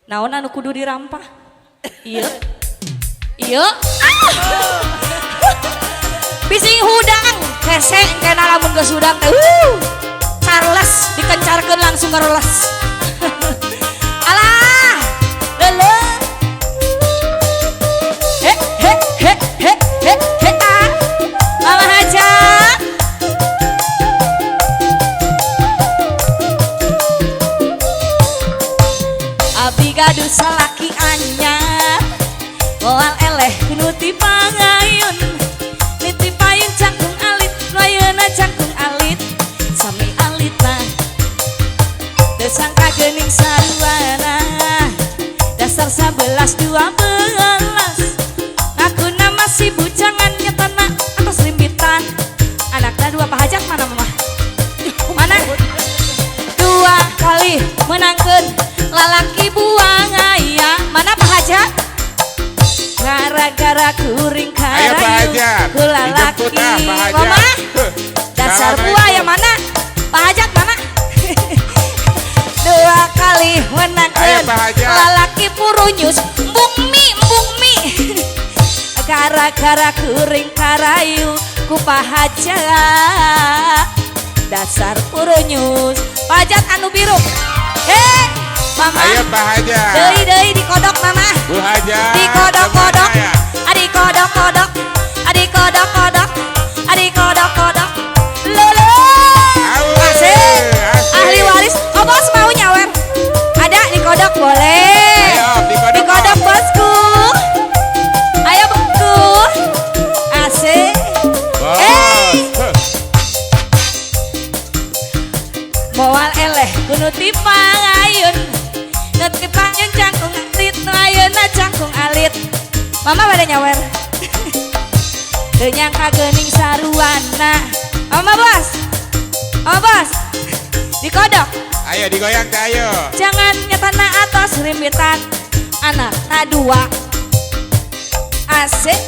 Naon anu kudu dirampah? Iya. Iya. Bising hudang, hese engkena lamun geus hudang teh. Charles dikencarkeun langsung ngaroles. Alah, leuleung. He he he he he he ah. Mama Hajat. Abdi gaduh salaki anyar, moal eleh nu ti pangayun, niti payun cangkung alit, nu ayeuna cangkung alit, sami alitna. Teu sangka geuning saruana, dasar 11 12, ngakuna masih bujangan nyetana atos rimbitan. Anakna dua Pak Hajat mana mama? Mana? Dua kali menangkeun lalaki buang aya. Mana Pak Hajat? Gara-gara kuring karayu ku lalaki. Mama, dasar buaya mana? Pak Hajat mana? Dua kali menangkeun lalaki purunyus, embung mi embung mi. Gara-gara kuring karayu ku Pak Hajat, dasar purunyus. Pak Hajat anu biru. Hei, mama. Ayo Pak Hajat. Deui deui dikodok mama. Bu Hajat. Dikodok-kodok. Adi kodok-kodok. Adi kodok-kodok. Adi kodok-kodok. Lele. Asik. Ahli waris. Oh bos mau nyawer. Ada dikodok boleh. Ayo dikodok. Dikodok bosku. Ayo bosku. Asik. Bos. Hey. Moal eleh kudu tipangayun, nu payun cangkung alit, nu ayeuna cangkung alit. Mama pada nyawer. Teu nyangka geuning saruana. Mama bos. Mama bos. Dikodok. Ayo digoyang teh ayo. Jangan nyetana atos rimbitan. Anakna dua. Asik.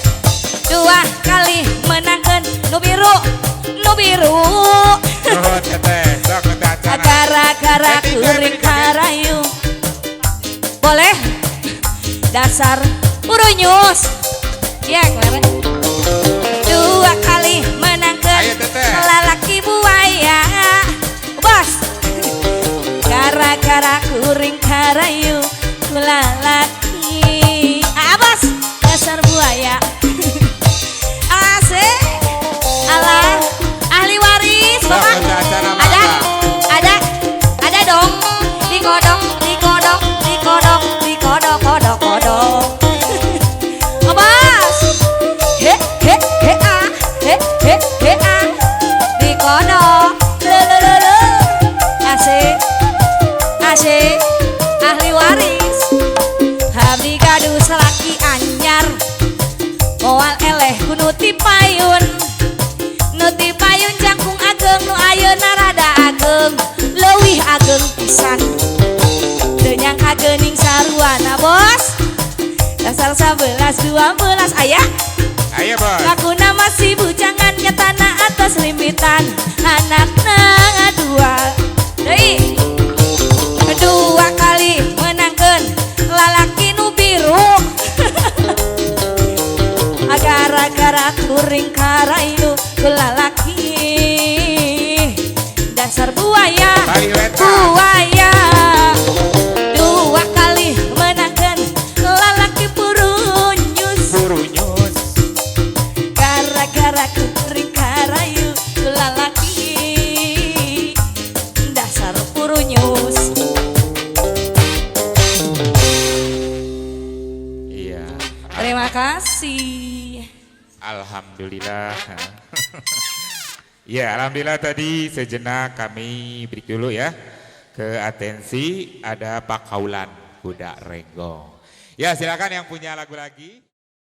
Dua kali menangkeun nu biru, nu biru. Nuhun teteh, sok teh. Gara-gara kuring karayu. Boleh. Dasar purunyus. Ya kemarin. Dua kali menangkeun lalaki buaya. Bos. Gara-gara kuring karayu ku lalaki. Ah bos, dasar buaya. Asik. Alah, ahli waris bapak. Ada, ada, ada dong. Dikodok, dikodok, dikodok, dikodok, kodok, kodok. Bos. He, he, he, ah, he, he, he, ah. Dikodok, le, le, le, le. Asik, asik, ahli waris. Abdi gaduh salaki anyar, moal eleh ku nu ti payun. Nu ti payun jangkung ageng, nu ayeuna rada ageng, leuwih ageng pisan. Teu nyangka geuning saruana bos. Dasar 11 12 aya. Ayo bos. Ngakuna masih bujangan nyetana atas limbitan. Anakna dua. Deui. Dua kali menangkeun lalaki nu biru. Gara-gara kuring karayu ku lalaki. Dasar buaya, buaya. Dua kali menangkeun lalaki purunyus. Purunyus. Gara-gara kuring karayu ku lalaki. Dasar purunyus. Iya. Terima kasih. Alhamdulillah. Ya, alhamdulillah tadi sejenak kami break dulu ya. Ke atensi ada Pak Kaulan Kuda Renggong. Ya, silakan yang punya lagu lagi.